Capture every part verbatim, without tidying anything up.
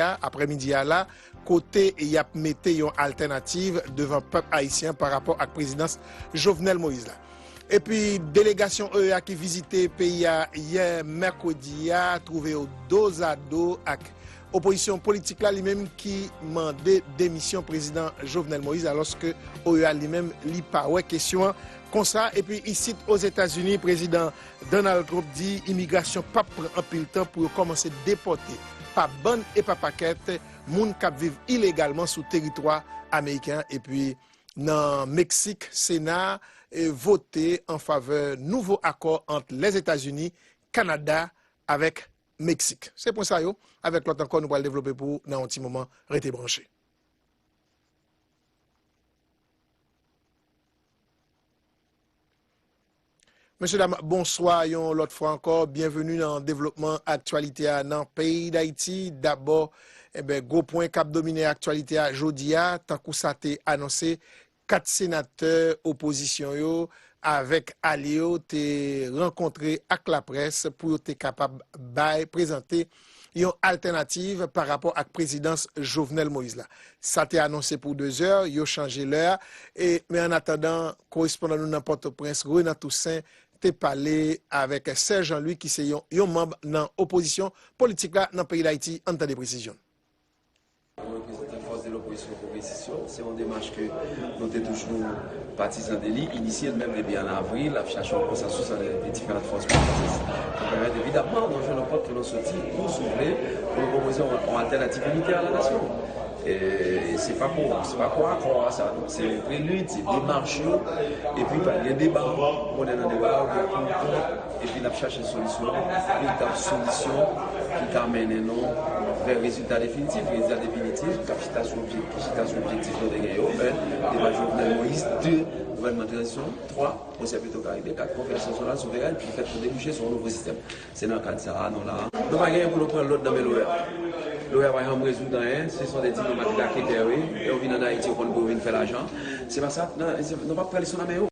a, aprèmidi a la, kote y ap mete yon altènativ devan pèp ayisyen an pa rapò ak prezidans Jovenel Moïse la. Epi delegasyon O E A ki vizite peyi a yè mèkredi a twouve yo dozado ak opozisyon politik la, li menm ki mande demisyon prezidan Jovenel Moïse, alòske O E A li menm li pa wè kesyon an konsa. Epi isit Ozetazini, prezidan Donald Trump di imigrasyon p ap pran anpil tan pou yo kòmanse depòte pa bann e pa pakèt moun k ap viv ilegalman sou teritwa ameriken an. Epi nan Meksik, Sena a, e, vote an favè nouvo akò ant Lèzetazini, Kanada avèk Meksik. Se pwen sa yo, avèk lòt ankò, nou pral devlope pou ou nan yon ti moman. Rete branche. Mesye dam, bonswa yon lòt fwa ankò. Byenveni nan devlopman aktyalite a nan peyi Dayiti. Dabò, enben, gwo pwen k ap domine aktyalite a jodi a, tankou sa te anonse, kat senatè opozisyon yo avèk alye yo te rankontre ak laprès pou yo te kapab bay, prezante yon altènativ pa rapò ak prezidans Jovenel Moïse la. Sa te anonse pou dezè, yo chanje lè a, e, men annatandan, korespondan nou nan Pòtoprens, Renan Toussaint, te pale avèk Serge Jean-Louis, ki se yon, yon manm nan opozisyon politik la nan peyi Dayiti. Ann tande presizyon l. Mwen reprezante fòs de lopozisyon pwogresis yo. Se yon demach ke nou te toujou patizan de li, inisye l menm depi an avril, ap chache yon konsansis ant diferan fòs pwogresis pou pèmèt evidamman nou jwenn yon pòt ke nou soti pou, si w vle, pou nou pwopoze yon, yon altènativ initè a la nasyon. E se pa pou, se pa pou akò a sa, non. Se yon prelid, se demach yo. Epi, pral gen deba, konnen nan deba a, gen pou, kont, epi n ap chache solisyon, veritab solisyon ki ka mennen nou vè rezilta definitif. Rezilta definitif, k ap chita sou objek-, ki chita sou objektif nou te gen yo, un, depatman Jovenel Moïse, deux, gouvènman tranzisyon, twa, Konsèy Petro Karibe, kat, konferans nasyonal souverèn ki fèt pou debouche sou yon nouvo sistèm. Se nan kad sa a nou la. Nou pa genyen pou nou pran lòd nan men Loya. Loya pa janm rezoud anyen, se son de ti nonm ak raketè yo ye, lè yo vin ann Ayiti, yo konn pou yo vin fè lajan. Se pa sa, nan, se, nou p ap pran leson nan men yo.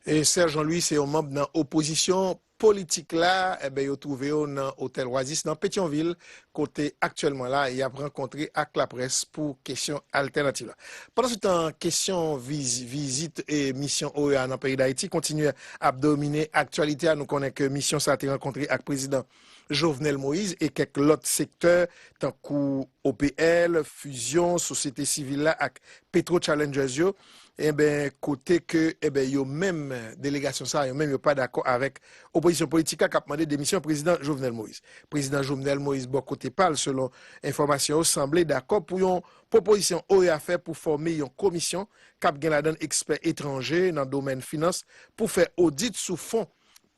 E Serge Jean-Louis se yon manm nan opozisyon politik la, enben, yo twouve yo nan Otèl Oasis nan Petyonvil, kote aktyèlman la, y ap rankontre ak laprès pou kesyon altènativ la. Pandansetan, kesyon viz-, vizit e misyon O E A nan peyi Dayiti kontinye ap domine aktyalite a. Nou konnen ke misyon sa a te rankontre ak prezidan Jovenel Moïse e kèk lòt sektè, tankou O P L, Fusion, sosyete sivil la ak Petro Challengers yo, enben, kote ke, enben, yo menm, delegasyon sa a, yo menm, yo pa dakò avèk opozisyon politik la k ap mande demisyon prezidan Jovenel Moïse. Prezidan Jovenel Moïse, bò kote pa l, selon enfòmasyon yo, sanble dakò pou yon pwopozisyon O E A fè pou fòme yon komisyon k ap gen ladan l ekspè etranje nan domèn finans pou fè odit sou fon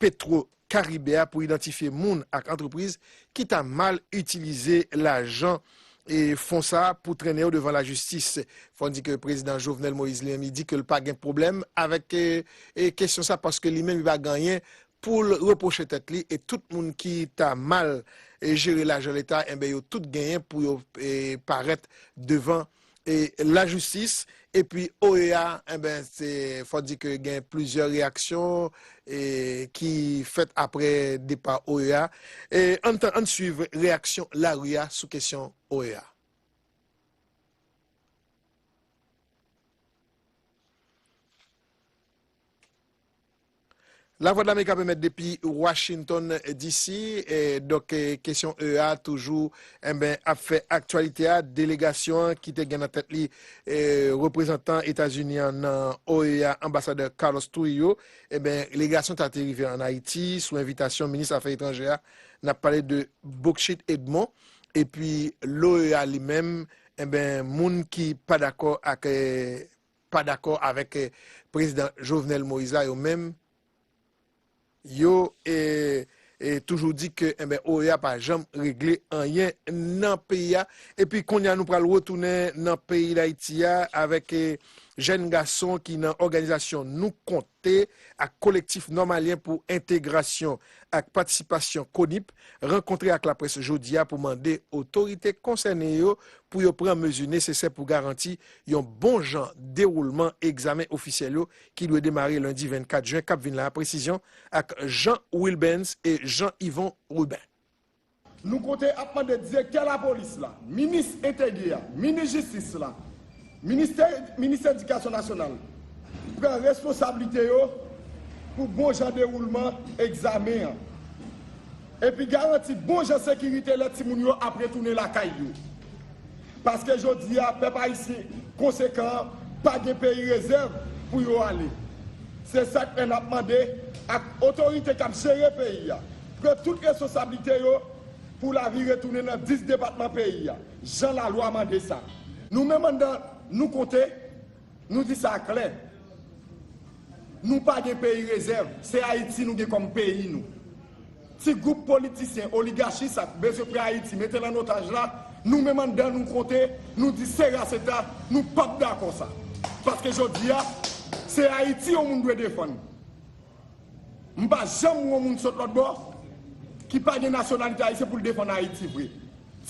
Petro Karibe a pou idantifye moun ak antrepriz ki ta mal itilize lajan e fon sa a pou trennen yo devan lajistis. Fò n di ke prezidan Jovenel Moïse li menm, li di ke l pa gen pwoblèm avèk, e, e, kesyon sa, paske li menm li pa gen anyen pou l repwoche tèt li, e tout moun ki ta mal, e, jere lajan leta, enben, yo tout genyen pou yo, e, parèt devan e lajistis, epi O E A, enben, se, fò di ke gen plizyè reyaksyon, e, ki fèt aprè depa O E A. E, ann tan, ann swiv reyaksyon lari a sou kesyon O E A. Lavwadlamerik ap emèt depi Washington, D C, e, donk, e, kesyon E A toujou, enben, ap fè aktyalite a. Delegasyon an ki te gen nan tèt li, e, reprezantan Etazini an nan O E A, anbasadè Carlos Trujillo, enben, delegasyon ta te rive ann Ayiti sou envitasyon minis afè etranjè a. N ap pale de Bocchit Edmond, epi l'O E A li menm, enben, moun ki pa dakò ak, e, pa dakò avèk, e, prezidan Jovenel Moïse la, yo menm, yo, e, e, toujou di ke, enben, O E A pa janm regle anyen nan peyi a. Epi kounye a, nou pral retounen nan peyi Dayiti a avèk, e, jèn gason ki nan òganizasyon Nou Konte ak Kolektif Nòmalyen pou Entegrasyon ak Patisipasyon, KONIP, rankontre ak laprès jodi a pou mande otorite konsène yo pou yo pran mezi nesesè pou garanti yon bon jan dewoulman egzamen ofisyèl yo ki dwe demare lendi vennkat jen k ap vin la. Presizyon ak Jean Wilbens e Jean Yvon Ruben. Nou konte ap mande direktè lapolis la, minis enteryè a, minis jistis la, ministè, minis edikasyon nasyonal pran responsablite yo pou bon jan dewoulman egzamen an. Epi garanti bon jan sekirite lè timoun yo ap retounen lakay yo. Paske jodi a, pèp ayisyen konsekan an pa gen peyi rezèv pou yo ale. Se sa k fè n ap mande ak otorite k ap jere peyi a, pran tout responsablite yo pou lavi retounen nan dis depatman peyi a, jan lalwa mande sa. Nou menm anndan Nou Konte, nou di sa klè. Nou pa gen peyi rezèv, se Ayiti nou gen kòm peyi nou. Ti gwoup politisyen, oligachi sa k bezwen pran Ayiti, mete l an otaj la, nou menm anndan Nou Konte, nou di se raseta, nou p ap dakò sa. Paske jodi a, se Ayiti yon moun dwe defann. M pa janm wè yon moun sot lòt bò ki pa gen nasyonalite ayisyen pou l defann Ayiti vre.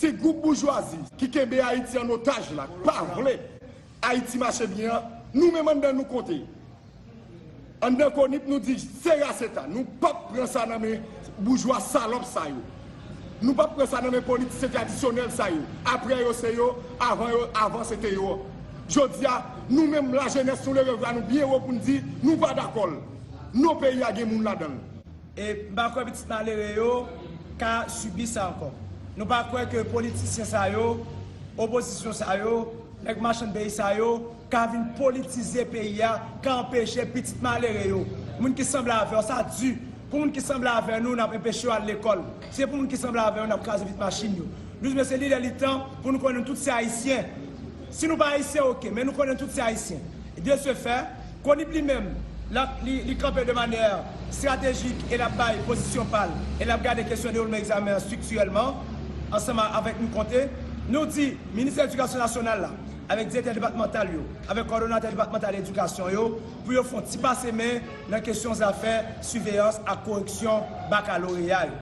Ti gwoup boujwazi ki kenbe Ayiti an otaj la, k pa vle Ayiti mache byen an, nou menm anndan Nou Konte. Anndan Konip, nou di se raseta, nou p ap pran sa nan men boujwa salòp sa yo. Nou p ap pran sa nan men politisyen tradisyonèl sa yo. Apre yo se yo, avan yo, avan se te yo. Jodi a, nou menm lajenès, nou leve vwa nou byen wo pou n di nou pa dakò l. Non, peyi a gen moun ladan l. E m pa kwè pitit malere yo ka sibi sa ankò. Nou pa kwè ke politisyen sa yo, opozisyon sa yo, nèg machann peyi sa yo ka vin politize peyi a, ka anpeche pitit malere yo, moun ki sanble avè w, sa di pou moun ki sanble avè nou, n ap anpeche yo al lekòl. Se pou moun ki sanble avè yo, n ap kraze vit machin yo. Nou di men se li lè li tan pou nou konnen nou tout se Ayisyen. Si nou pa Ayisyen, oke, men nou konnen nou tout se Ayisyen. De ce fait, Konip li menm, l ap, li, li kanpe de manyè estratejik e l ap bay pozisyon pa l e l ap gade kesyon dewoulman egzamen an estriktirèlman, ansanm avèk Nou Konte. Nou di minis edikasyon nasyonal la, avèk direktè depatmantal yo, avèk kòdonatè depatmantal edikasyon yo, pou yo fè yon ti pase men nan kesyon zafè siveyans ak koreksyon bakaloreya yo.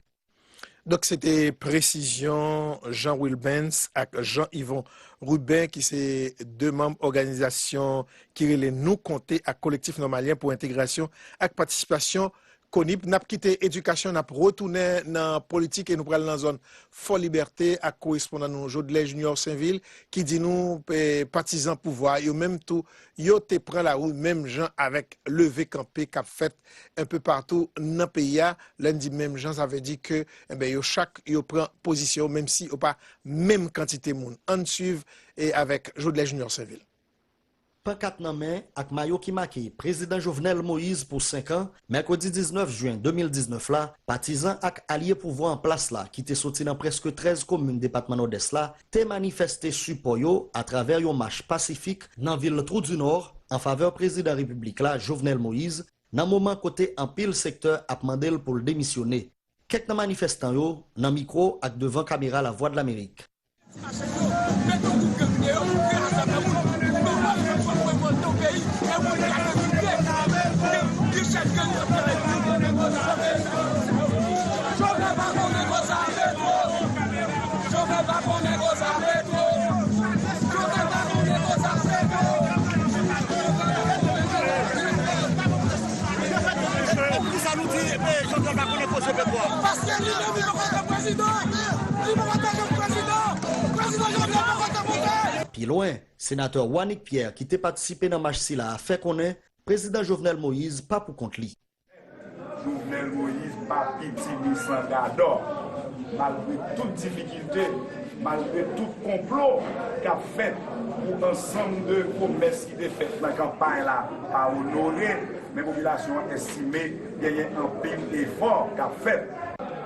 Donk, se te presizyon Jean Wilbens ak Jean Yvon Rubin, ki se de manm òganizasyon ki rele Nou Konte ak Kolektif Nòmalyen pou Entegrasyon ak Patisipasyon, Konip. N ap kite edikasyon, n ap retounen nan politik e nou pral nan zòn Fò Libète ak korespondan nou Jodlè Junior Sainvil, ki di nou, eh, patizan pouvwa yo menm tou, yo te pran lari menm jan avèk leve kanpe k ap fèt enpe patou nan peyi a. Lè n di menm jan, sa vle di ke, enben, yo chak yo pran pozisyon yo, menm si yo pa menm kantite moun. Ann swiv e avèk Jodlè Junior Sainvil. Pankat nan men ak mayo ki make Prezidan Jovenel Moïse pou senk an, mèkredi diznèf jen de mil diznèf la, patizan ak alye pouvwa an plas la ki te soti nan prèske trèz komin depatman Nòdès la te manifèste sipò yo atravè yon mach pasifik nan vil Trou di Nò an favè prezidan repiblik la, Jovenel Moïse, nan moman kote anpil sektè ap mande l pou l demisyone. Kèk nan manifestan yo nan mikwo ak devan kamera Lavwadlamerik. Poukisa nou di, eh, Jovenel pa konnen koze Petro a? Paske li menm li poko te prezidan. Li poko te janm prezidan. Prezidan Jovenel poko te monte. Pi lwen, senatè Wanick Pierre, ki te patisipe nan mach sila a, fè konnen prezidan Jovenel Moïse pa pou kont li. Jovenel Moïse pa piti ni san gadò. Malgre tout difikilte, malgre tout konplo k ap fèt pou ansanm de pwomès ki te fèt nan kanpay la pa onore, men popilasyon an estime genyen anpil efò k ap fèt.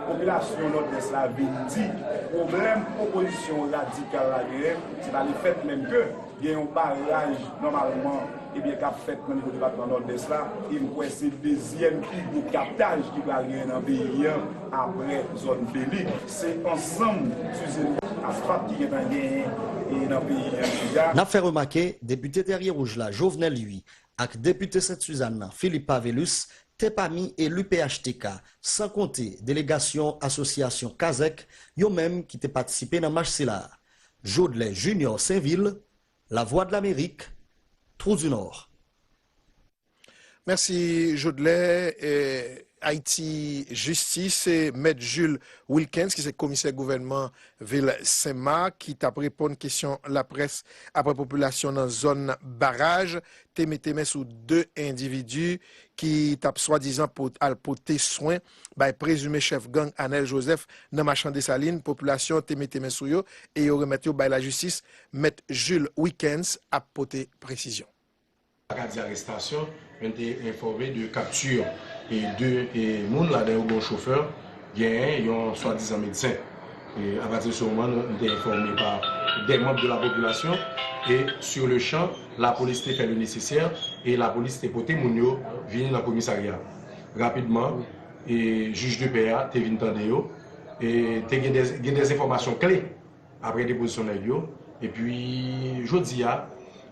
Popilasyon Nòdès la vin di pwoblèm opozisyon radikal la genyen, se pa lefèt menm ke gen yon baraj nòmalman, ebyen, k ap fèt nan nivo depatman Nòdès la, e m kwè se dezyèm pi gwo kaptaj ki pral genyen nan peyi an apre zòn Felix. Se ansanm size asfalt ki gentan genyen, e, nan peyi an deja. N ap fè remake, depite Tèrye Wouj la, Jovenel Louis, ak depite Sent Sizàn nan, Philippe Pavelus, te pami eli P H T K, san konte delegasyon asosyasyon Kazèk, yo menm ki te patisipe nan mach sila a. Jodlè Junior Sainvil, Lavwadlamerik, Trou di Nò. Mèsi, Jodlè. E, Ayiti Jistis, se Mèt Jules Wilkens, ki se komisè gouvènman vil Senmak, ki t ap reponn kesyon laprès apre popilasyon nan zòn Baraj te mete men sou de endividi ki t ap swadizan pot-, al pote swen bay prezime chèf gang Anèl Jozèf nan Machan Desalin. Popilasyon te mete men sou yo e yo remèt yo bay lajistis. Mèt Jules Wilkens ap pote presizyon. Pa ka di arestasyon, men te enfòme de kapti e de e moun, ladan yo gen yon chofè, gen yon swadizan medsen. E apati de se moman, nou, nou te enfòme pa de manm de la popilasyon e sur le champ, lapolis te fè le nesesè e lapolis te pote moun yo vini nan komisarya. Rapidman, e jij de pè a te vin tande yo e te gen de, gen de enfòmasyon kle apre depozisyon nèg yo. Epi, jodi a,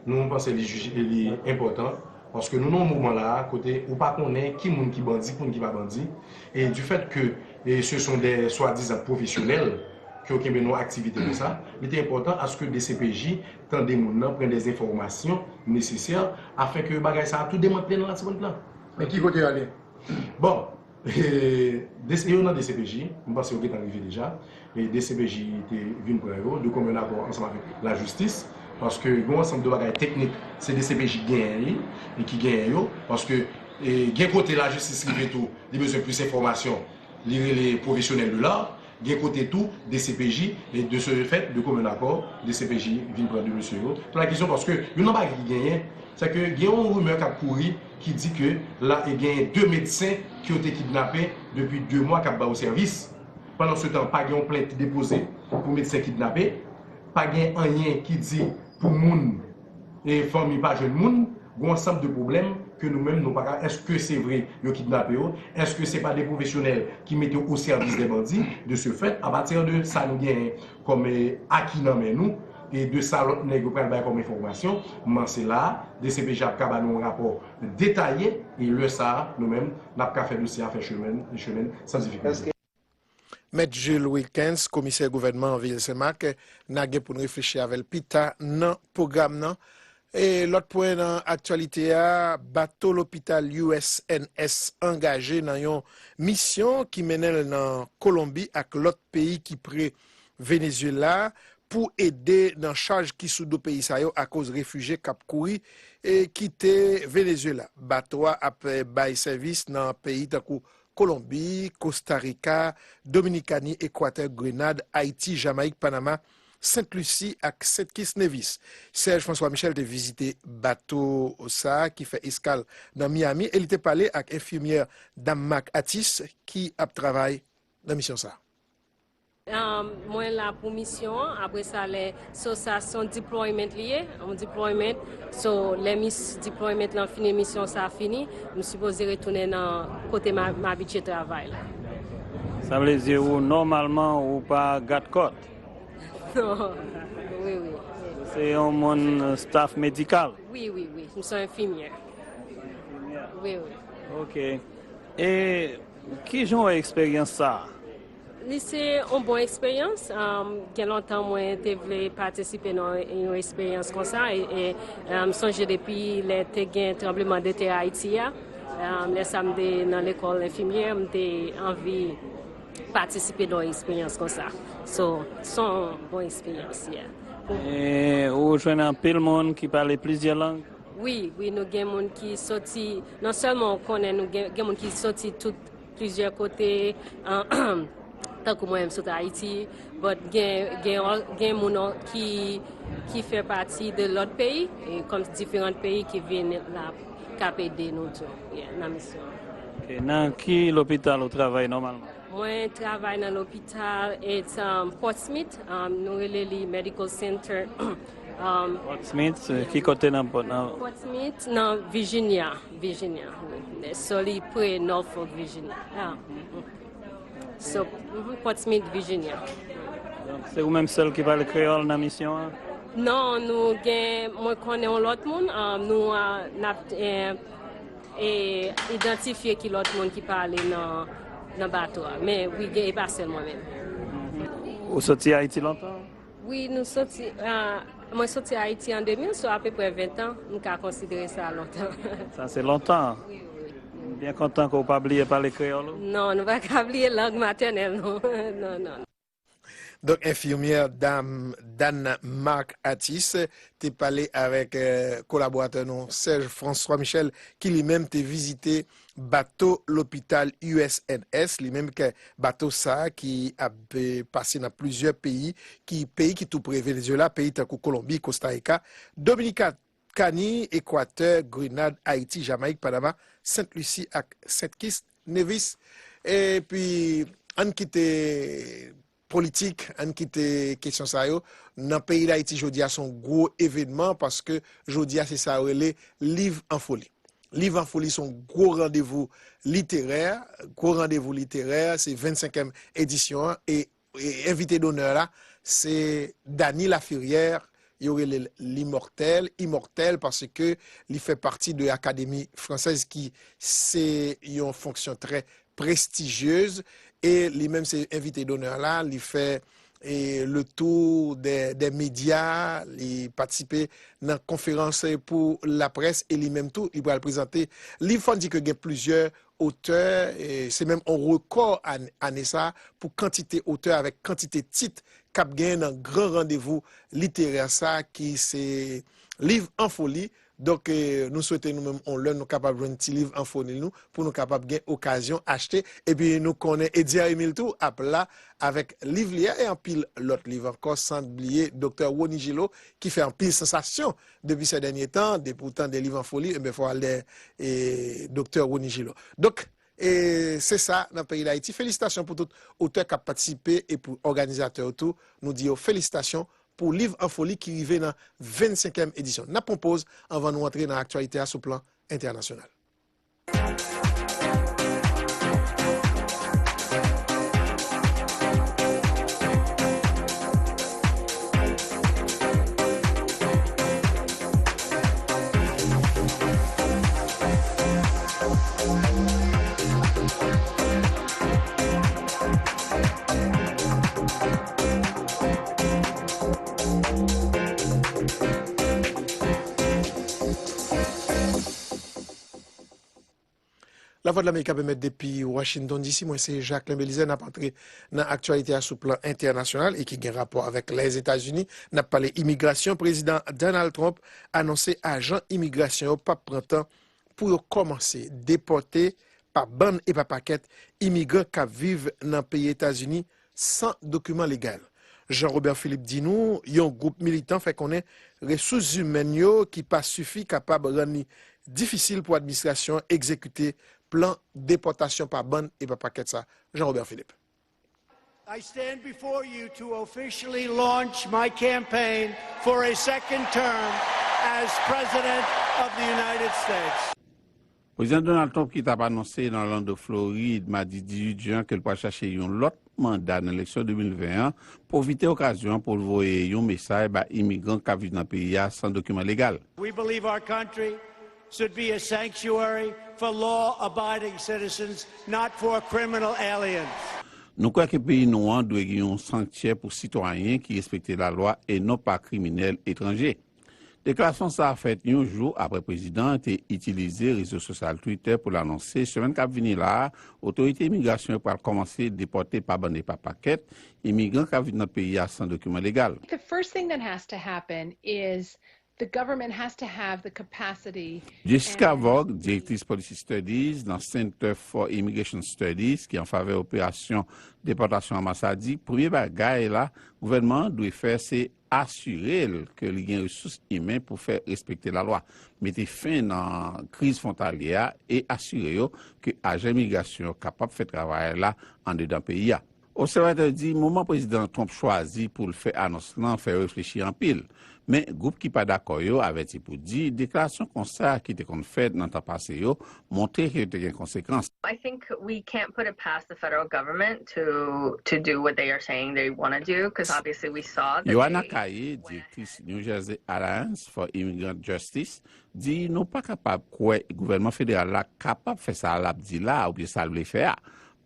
nou panse li, li enpòtan, paske nou nan yon moman la a kote ou pa konnen ki moun ki bandi, ki moun ki pa bandi. E du fait que, e, ce sont des soi-disant professionnels ki yo kenbe nan aktivite konsa, li te enpòtan aske D C P J tande moun nan, pran des informations nécessaires afin que bagay sa a tou demantle nan Latibonit lan. Men ki kote y ale? Bon, e, D C, yo nan D C P J, m panse yo gentan rive deja. E D C P J te vin pran yo, de commun accord ansanm avèk lajistis, paske gen yon ansanm de bagay teknik, se D C P J ki genyen li, e ki genyen yo, paske, e, gen kote lajistis rive tou, li bezwen plis enfòmasyon, li rele pwofesyonèl de l'art, gen kote tou, D C P J, e de ce fait, de commun accord, D C P J vin pran de mesye yo. Pou la kesyon, paske youn nan bagay ki genyen, se ke gen yon rimè k ap kouri ki di ke la, e genyen de medsen ke yo te kidnape depi de mwa k ap ba yo sèvis. Pandan se tan, pa gen yon plent ki depoze pou medsen kidnape, pa gen anyen ki di pou moun, e fanmi pa jwenn moun, gen yon ansanm de pwoblèm ke nou menm nou pa ka, èske se vre yo kidnape yo, èske se pa de pwofesyonèl ki mete yo o sèvis dè bandi, de ce fait, apati de sa nou genyen kòm, e, aki nan men nou, e de sa lòt nèg yo pral bay kòm enfòmasyon, m panse la a, D C P J ap ka ba nou yon rapò detaye, e lè sa a, nou menm, n ap ka fè dosye a fè chemen, chemen san difikilte. Mèt Jules Wilkens, komisè gouvènman vil Senmak, n a gen pou n reflechi avè l pita nan pwogram nan. E lòt pwen nan aktyalite a, bato lopital U S N S angaje nan yon misyon ki mennen l nan Kolonbi ak lòt peyi ki pre Venezuela pou ede nan chaj ki sou do peyi sa yo akoz refijye k ap kouri e kite Venezuela. Bato a ap, eh, bay sèvis nan peyi tankou Kolonbi, Kosta Rika, Dominikani, Ekwatè, Grenad, Ayiti, Jamayik, Panama, Sent Lisi ak Sent Kits Nevis. Serge François Michel te vizite bato sa a ki fè eskal nan Miami e li te pale ak enfimyè Dammack Atis ki ap travay nan misyon sa a. Um, mwen la pou misyon an. Apre sa, lè, so sa se yon deployment li ye, yon deployment. So, lè mis, deployment lan fini, misyon sa fini, m sipoze retounen nan kote m a- m abitye travay la. Sa vle di ou nòmalman ou pa gadkòt? Non. Wi, wi. Se yon moun staff medikal? Wi, wi, wi. M se enfimyè. Wi, wi. Ok. E kijan w wè eksperyans sa a? Li se yon bon eksperyans. Um, gen lontan mwen te vle patisipe nan yon eksperyans konsa. E, e um, m sonje depi lè te gen tranbleman de tè Ayiti a, um, lè sa m te nan lekòl enfimyè, m te anvi patisipe nan yon eksperyans konsa. So, se yon bon eksperyans, yeah. E ou jwenn anpil moun ki pale plizyè lang? Wi, wi, nou gen moun ki soti, non sèlman w konnen nou gen, gen moun ki soti tout plizyè kote, tankou mwen menm sot Ayiti, but gen, gen, gen moun ki, ki fè pati de lòt peyi, e kòm diferan peyi ki vin la k ap ede nou tou, yeah, nan misyon an. Ok, nan ki lopital ou travay nòmalman? Mwen travay nan lopital, it's um, Portsmouth, um, nou rele li Medical Center. um, Portsmouth, eh, ki kote nan Port- nan Portsmouth nan Virginia, Virginia, wi. So li pre Norfolk, Virginia. Ah. So, mhm, Portsmouth, Virginia. Donk, se ou menm sèl ki pale kreyòl nan misyon an? Non, nou gen, mwen konnen yon lòt moun, um, nou uh, n ap eh, e idantifye ki lòt moun ki pale nan, nan bato a. Men wi, gen, e pa sèl mwen menm. Ou soti Ayiti lontan? Wi, nou soti, ah, mwen soti Ayiti an de mil, so apeprè ven tan, m ka konsidere sa lontan. Sa se lontan. Wi, wi, wi. Byen kontan ke w pa bliye pale kreyòl ou. Non, nou pa ka bliye lang matènèl nou. Non, non. Donk, enfimyè dam Dana Marc Atis te pale avèk eh, kolaboratè nou Serge François Michel, ki li menm te vizite bato lopital U S N S, li menm ke bato sa a ki ap eh, pase nan plizyè peyi, ki peyi ki tou pre Venezuela, peyi tankou Kolonbi, Costa Rica, Dominikani, Ekwatè, Grenad, Ayiti, Jamayik, Panama, Sent Lisi ak Sent Kist, Nevis. Epi ann kite politik, ann kite kesyon sa yo. Nan peyi Dayiti jodi a se yon gwo evènman paske jodi a se sa yo rele Liv an Foli. Liv an Foli se yon gwo randevou literè, gwo randevou literè, se vennsenkèm edisyon an e e envite donè la se Dany Laferrière, yo rele l Limòtèl, Imòtèl paske li fè pati de Akademi Fransèz ki se yon fonksyon trè prestijyez e li menm se envite donè la, li fè e le tour des des médias, li patisipe nan konferans pou laprès e li menm tou li pral prezante liv. Fò n di ke gen plizyè otè, e se menm on rekò ane sa pou kantite otè avèk kantite tit k ap genyen nan gran randevou literè sa ki se Liv an Foli. Donk, e, nou swete nou menm on lè nou kapab jwenn ti Liv an Foli nou pou nou kapab gen okazyon achte. Epi nou konnen Edzer Emile tou ap la avèk liv li a e anpil lòt liv ankò, san bliye Doktè Rony Gillot ki fè anpil sansasyon depi sè dènye tan, depi w tande Liv an Foli, enben fò w al dèyè e, Doktè Rony Gillot. Donk, e, se sa nan peyi Dayiti. Felisitasyon pou tout otè k ap patisipe e pou òganizatè yo tou. Nou di yo felisitasyon pou Liv an Foli ki rive nan vennsenkèm edisyon. N ap pran poz anvan nou antre nan aktyalite a sou plan entènasyonal. Lavwadlamerik ap emèt depi Washington D C, mwen se Jacquelin Belizaire, n ap antre nan aktyalite a sou plan entènasyonal e ki gen rapò avèk Lèzetazini. N ap pale imigrasyon, Prezidan Donald Trump anonse ajan imigrasyon yo p ap pran tan pou yo kòmanse depòte pa bann e pa pakèt imigran k ap viv nan peyi Etazini san dokiman legal. Jean Robert Philippe di nou yon gwoup militan fè konnen resous imèn yo ki pa sifi kapab rann li difisil pou administrasyon an egzekite plan depòtasyon pa bann e pa pakèt sa. Jean Robert Philippe. I stand before you to officially launch my campaign for a second term as President of the United States. Prezidan Donald Trump ki t ap anonse nan Orlando, Florid, madi dizuit jen an ke l pral chache yon lòt manda nan eleksyon de mil ven an, pwofite okazyon an pou l voye yon mesaj ba imigran k ap viv nan peyi a san dokiman legal. We believe our country should be a sanctuary for law abiding citizens, not for criminal aliens. Nou kwè ke peyi nou an dwe gen yon sanktyè pou sitwayen ki respekte lalwa e non pa kriminèl etranje. Deklarasyon sa a fèt yon jou apre prezidan an te itilize rezo sosyal Twitter pou l anonse semèn k ap vini la a, otorite imigrasyon yo pral kòmanse depòte pa bann e pa pakèt imigran k ap viv nan peyi a san dokiman legal. The first thing that has to happen is the government has to have the capacity Jessica and Vogt, direktris Policy Studies nan Center for Immigration Studies, ki an favè operasyon depòtasyon an mas la, di premye bagay la gouvènman an dwe fè se asire l ke li gen resous imen pou fè respekte lalwa, mete fen nan kriz fwontalye a e asire yo ke ajan imigrasyon yo kapab fè travay la andedan peyi a. Obsèvatè yo di moman prezidan Trump chwazi pou l fè anons lan fè yo reflechi anpil. Men gwoup ki pa dakò yo avèti pou di deklarasyon konsa ki te konn fèt nan tan pase yo montre ke yo te gen konsekans. I think we can't put it past the federal government to to do what they are saying they want to do because obviously we saw that Yohanna they Kaye, direktris New Jersey Alliance for Immigrant Justice, di nou pa kapab kwè gouvènman federal la kapab fè sa l ap di la oubyen sa l vle fè a.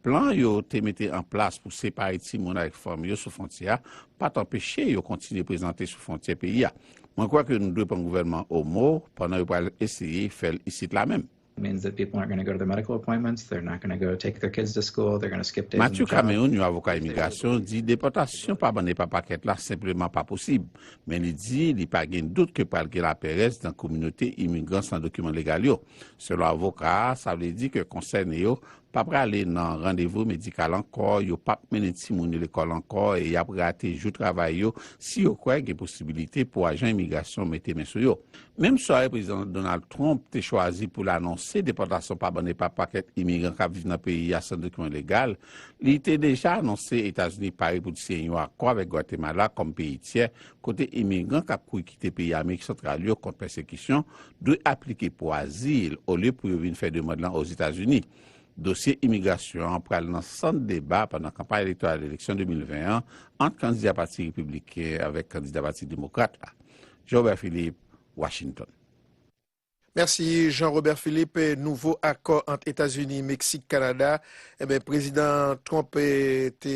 Plan yo te mete an plas pou separe timoun avèk fanmi yo sou fwontyè a pa t anpeche yo kontinye prezante sou fwontyè peyi a. Mwen kwè ke nou dwe pran gouvènman an o mo pandan yo pral eseye fè l isit la menm. It means that people aren't going to go to their medical appointments, they're not going to go take their kids to school, they're going to skip days in Matthew the job. Cameron, yon avoka imigrasyon, di depòtasyon pa banda pa pakèt la senpleman pa posib, men li di li pa gen dout ke pral gen laperèz nan kominote imigran san dokiman legal yo. Selon avoka a, sa vle di ke konsène yo pa prale nan randevou medikal ankò, yo p ap mennen timoun yo lekòl ankò e y ap rate jou travay yo si yo kwè gen posibilite pou ajan imigrasyon mete men sou yo. Menm sware Prezidan Donald Trump te chwazi pou l anonse depòtasyon pa banda pa pakèt imigran k ap viv nan peyi a san dokiman legal, li te deja anonse Etazini pare pou l siyen yon akò avèk Gwatemala kòm peyi tyè, kote imigran k ap kouri kite peyi Amerik Santral yo kont pèsekisyon dwe aplike pou azil olye pou yo vin fè demann lan Ozetazini. Dosye imigrasyon an pral nan sant deba pandan kanpay elektoral eleksyon de mil ven an ant kandida pati repibliken avèk kandida pati demokrat la. Jean Robert Philippe, Washington. Mèsi Jean Robert Philippe. Nouvo akò ant Etazini, Meksik, Kanada, enben Prezidan Trump te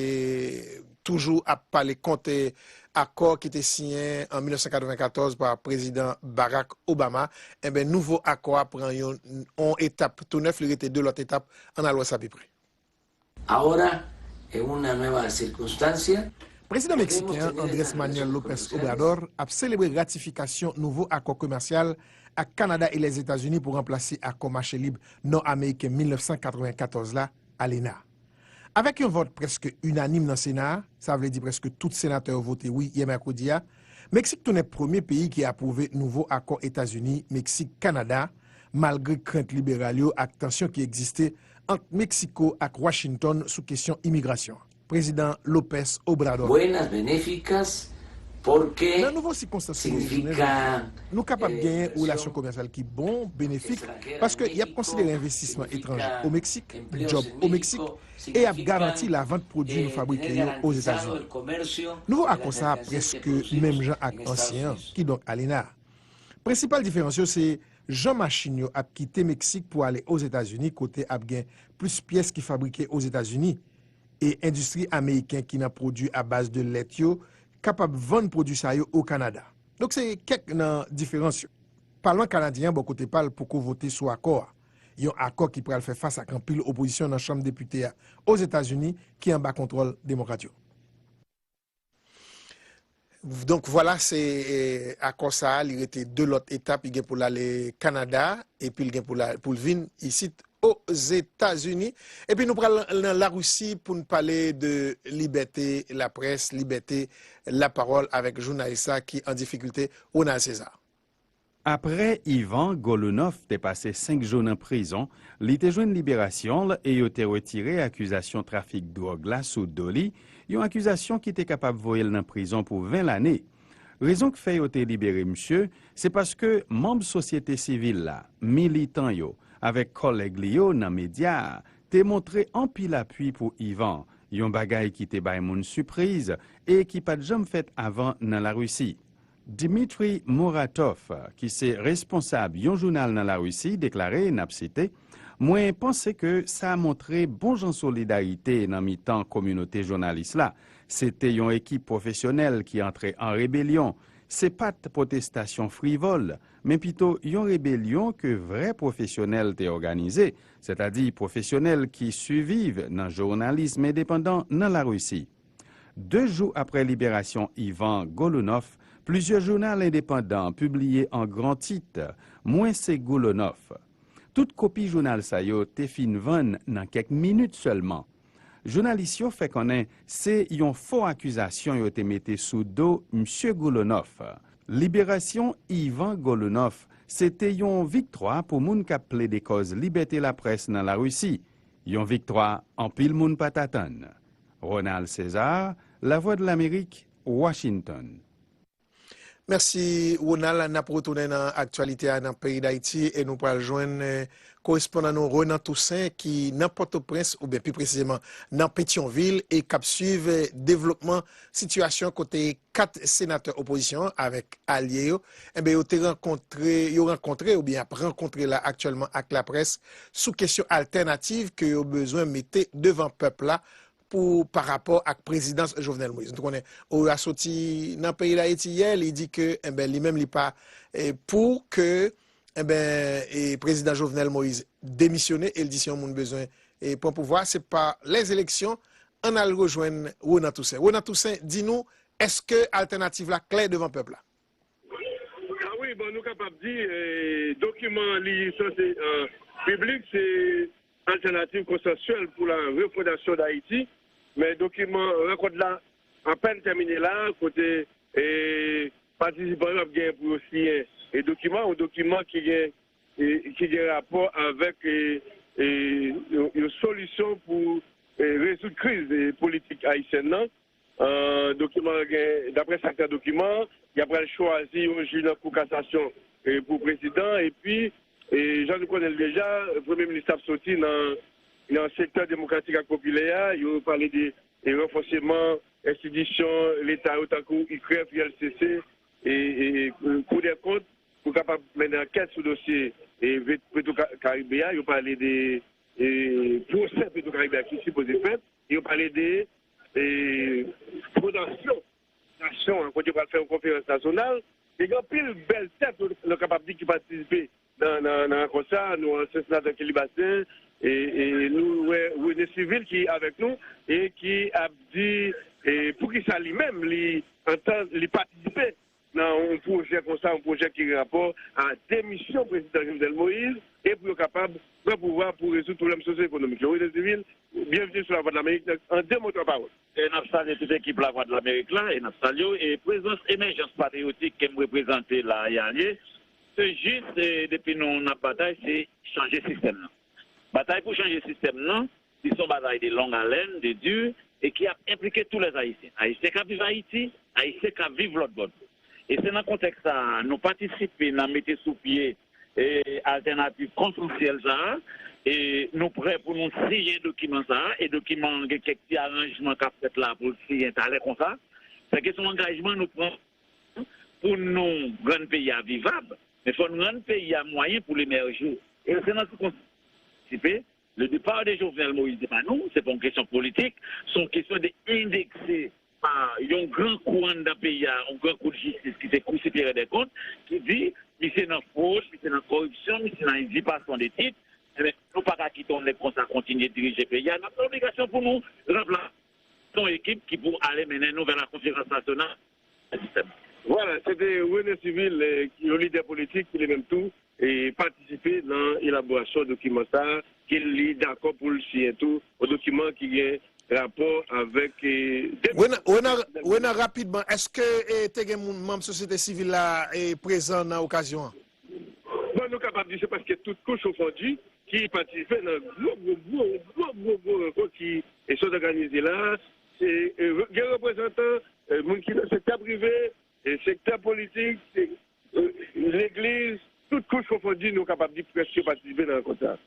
toujou ap pale kont akò ki te siyen an mil nèf san katreven katòz pa Prezidan Barack Obama. Enben nouvo akò a pran yon, yon etap tou nèf, li rete de lòt etap. Ann al wè sa pi pre. Ahora, en una nueva circunstancia, Prezidan meksiken an, Andres Manuel Lopez Obrador, ap selebre ratifikasyon nouvo akò komèsyal ak Kanada e Lèzetazini pou ranplase akò mache lib nò-ameriken mil nèf san katreven katòz la, alena. Avèk yon vòt prèske inanim nan Sena a, sa vle di prèske tout senatè yo vote wi yè mèkredi a, Meksik tounen premye peyi ki apwouve nouvo akò Etazini, Meksik, Kanada, malgre krent liberal yo ak tansyon ki egziste ant Meksiko ak Washington sou kesyon imigrasyon. Prezidan Lopez Obrador. Buenas, benéficas, porque Nan nouvo sikonstans ki genyen jounen jodi a, nou kapab genyen relasyon komèsyal ki bon, benefik, paske y ap konsidere envestisman etranje o Meksik, djòb o Meksik, e y ap garanti lavant pwodui nou fabrike yo Ozetazini. Nouvo akò sa a prèske menm jan ak ansyen an, kidonk alena a. Prensipal diferans yo se jan machin yo ap kite Meksik pou ale Ozetazini, kote ap gen plis pyès ki fabrike Ozetazini, e endistri ameriken ki nan pwodui a baz de lèt yo kapab vann pwodui sa yo o Kanada. Donk se kèk nan diferans yo. Palman kanadyen an bò kote pa l poko vote sou akò a, yon akò ki pral fè fas ak anpil opozisyon nan Chanm Depite a Ozetazini ki anba kontwòl demokrat yo. Donk vwala, se eh, akò sa a, li rete de lòt etap, li gen pou l ale Kanada, epi l gen pou l a- pou l vin isit Ozetazini. Epi nou pral nan Larisi pou n pale de libète laprès, libète lapawòl avèk jounalis la ki an difikilte, Ronald César. Apre Ivan Golunov te pase senk jou nan prizon, li te jwenn liberasyon l e yo te retire akizasyon trafik dwòg la sou do li, yon akizasyon ki te kapab voye l nan prizon pou ven lane. Rezon k fè yo te libere misye, se paske manm sosyete sivil la, militan yo, avèk kòlèg li yo nan medya a, te montre anpil apui pou Ivan, yon bagay ki te bay moun sipriz e ki pa t janm fèt avan nan Larisi. Dmitry Muratov, ki se responsab yon jounal nan Larisi, deklare, n ap site, Mwen panse ke sa montre bon jan solidarite nan mitan kominote jounalis la. Se te yon ekip pwofesyonèl ki antre an rebelyon. Se pa t pwotestasyon frivòl, men pito yon rebelyon ke vrè pwofesyonèl te òganize, sètadi pwofesyonèl ki siviv nan jounalis endepandan nan Larisi. De jou apre liberasyon Ivan Golunov, plizyè jounal endepandan pibliye an gran tit, Mwen se Golunov. Tout kopi jounal sa yo te fin vann nan kèk minit sèlman. Jounalis yo fè konnen se yon fo akizasyon yo te mete sou do Msye Golunov. Liberasyon Ivan Golunov se te yon viktwa pou moun k ap plede kòz libète laprès nan Larisi, yon viktwa anpil moun pa t atann. Ronald César, Lavwadlamerik, Washington. Mèsi Ronald. N ap retounen nan aktyalite a nan peyi Dayiti e nou pral jwenn korespondan nou Renan Toussaint ki nan Pòtoprens oubyen pi presizeman nan Petyonvil e k ap swiv devlopman sitiyasyon kote kat senatè opozisyon an avèk alye yo enben yo te rankontre yo rankontre oubyen ap rankontre la aktyèlman ak laprès sou kesyon altènativ ke yo bezwen mete devan pèp la pou pa rapò ak prezidans Jovenel Moïse. Nou konnen Oya soti nan peyi Dayiti yè, li di ke enben li menm li pa eh, pou ke enben, e prezidan Jovenel Moïse demisyone e l di se yon moun bezwen e pran pouvwa, se pa lèzeleksyon. Ann al rejwenn Renan Toussaint. Renan Toussaint, di nou, èske altènativ la klè devan pèp la? Ah wi, bon, nou kapab di, eh, dokiman li sanse eh, piblik, se Altènativ Konsansyèl pou la Refondasyon Dayiti, men dokiman rankont la apèn tèmine la, kote eh, patisipan yo ap gen pou yo siyen e dokiman, yon dokiman ki gen eh, ki gen rapò avèk eh, eh, yon, yon solisyon pou eh, rezoud kriz eh, politik ayisyèn nan. Eh, dokiman an gen, daprè sa k nan dokiman an, y ap pral chwazi yon jij nan Kou Kasasyon eh, pou prezidan, epi eh, jan nou konnen l deja, Premye Minis ap soti nan, nan sektè demokratik ak popilè a, yo pale de eh, ranfòseman enstitisyon Leta yo tankou I K R E F, U L C C, e, e, Kou dè Kont, pou kapab mennen ankèt sou dosye e, Petwo Karibe a. Yo pale de e, pwosè Petwo Karibe a ki sipoze fèt. Yo pale de e, fondasyon nasyon an, kote yo pral fè yon konferans nasyonal. E gen anpil bèl tèt, nou, nou kapab di, ki patisipe nan, nan, nan rankont sa a. Nou wè ansyen senatè Kelly Bastien, e, e nou wè René Civil ki avèk nou e ki ap di e, poukisa li menm, li, antan, li patisipe nan yon pwojè konsa, yon pwojè ki gen rapò a demisyon prezidan Jovenel Moïse e pou yo kapab pran pouvwa pou rezoud pwoblèm sosyo-ekonomik yo. René Civil, byenveni sou Lavwadlamerik. An de mo, twa pawòl. E n ap salye tout ekip Lavwadlamerik la, e n ap salye w. E prezans Emèjans Patriyotik ke m reprezante la a, Yalye, se jis, e depi nou n ap batay, se chanje sistèm nan. Batay pou chanje sistèm nan, li se yon batay de long haleine, de dur, e ki ap enplike tous les Haïtiens. Ayisyen k ap viv Ayiti, Ayisyen k ap viv lòt bò dlo. E se nan kontèks sa a, nou patisipe nan mete sou pye e, altènativ konsansyèl sa a, e nou prè pou nou siyen dokiman sa a, e dokiman an gen kèk ti aranjman k ap fèt la pou l siyen talè konsa. Sèke se yon angajman nou pran pou nou rann peyi a vivab, men fò n rann peyi a mwayen pou l emèje. E se nan sitiyasyon sa a nou patisipe. Le départ de Jovenel Moïse, se pa nou, se pa yon kesyon politik, se yon kesyon de endekse pa yon gran kou anndan peyi a, yon gran kou de jistis ki se Kou Siperyè dè Kont, ki di misye nan fwod, misye nan koripsyon, misye nan izipasyon de tit, enben, nou pa ka kite yon nèg konsa kontinye dirije peyi a. N ap nan obligasyon pou nou ranplase yon ekip ki pou ale mennen nou vè la konferans nasyonal. Vwala, se te René Civil, eh, yon lidè politik ki li menm tou e patisipe nan elaborasyon dokiman sa a, ke li dakò pou l siyen tou, yon dokiman ki gen rapò avèk eh, de- Renan, Renan, Renan, rapidman, èske eh, te gen moun manm sosyete sivil la eh, prezan nan okazyon an? Bon, nou kapab di se prèske tout kouch konfondi ki patisipe nan gwo, gwo, gwo, gwo, gwo, gwo rankont ki e sot òganize la. Se eh, gen reprezantan eh, moun ki nan sektè prive, eh, sektè politik, eh, legliz, tout kouch konfondi, nou kapab di prèske patisipe nan rankont sa a.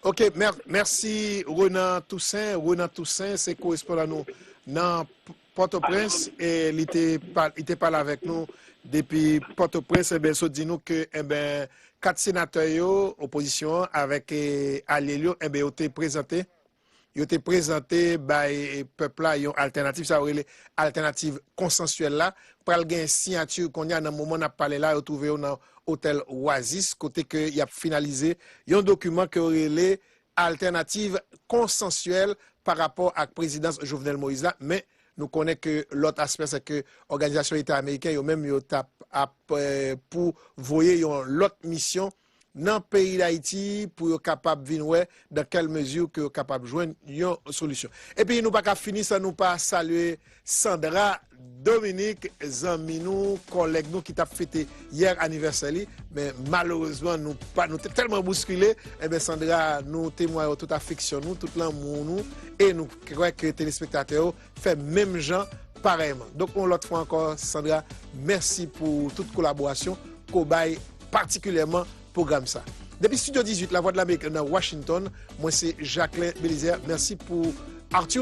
Ok, mèsi Renan Toussaint. Renan Toussaint se korespondan nou nan Pòtoprens e li te li te pale avèk nou depi Pòtoprens. Enben, sot di nou ke enben kat senatè yo, opozisyon an avèk alye l yo, enben yo te prezante yo te prezante bay pèp la yon altènativ, sa yo rele altènativ konsansyèl la. Pral gen siyati kounye a, nan moman n ap pale la, yo twouve yo nan otèl Oasis, kote ke y ap finalize yon dokiman ke yo rele altènativ konsansyèl pa rapò ak prezidans Jovenel Moïse la, men nou konnen ke lòt aspè se ke Òganizasyon Eta Ameriken yo menm yo t ap ap pou voye yon lòt misyon nan peyi Dayiti pou yo kapab vin wè dans quelle mesure ke yo kapab jwenn yon solisyon. Epi nou pa ka fini san nou pa salye Sandra Dominique, zanmi nou, kòlèg nou ki t ap fete yè anivèsè li, men malerezman nou pa nou te tèlman bouskile, enben Sandra, nou temwaye w tout afeksyon nou, tout lanmou nou, e nou kwè ke telespektatè yo fè menm jan parèyman. Donk yon lòt fwa ankò Sandra, mèsi pou tout kolaborasyon ke w bay patikilyèman pwogram sa. Depi Studio dizuit Lavwadlamerik nan Washington, mwen se Jacquelin Belizaire. Mèsi pou Arthur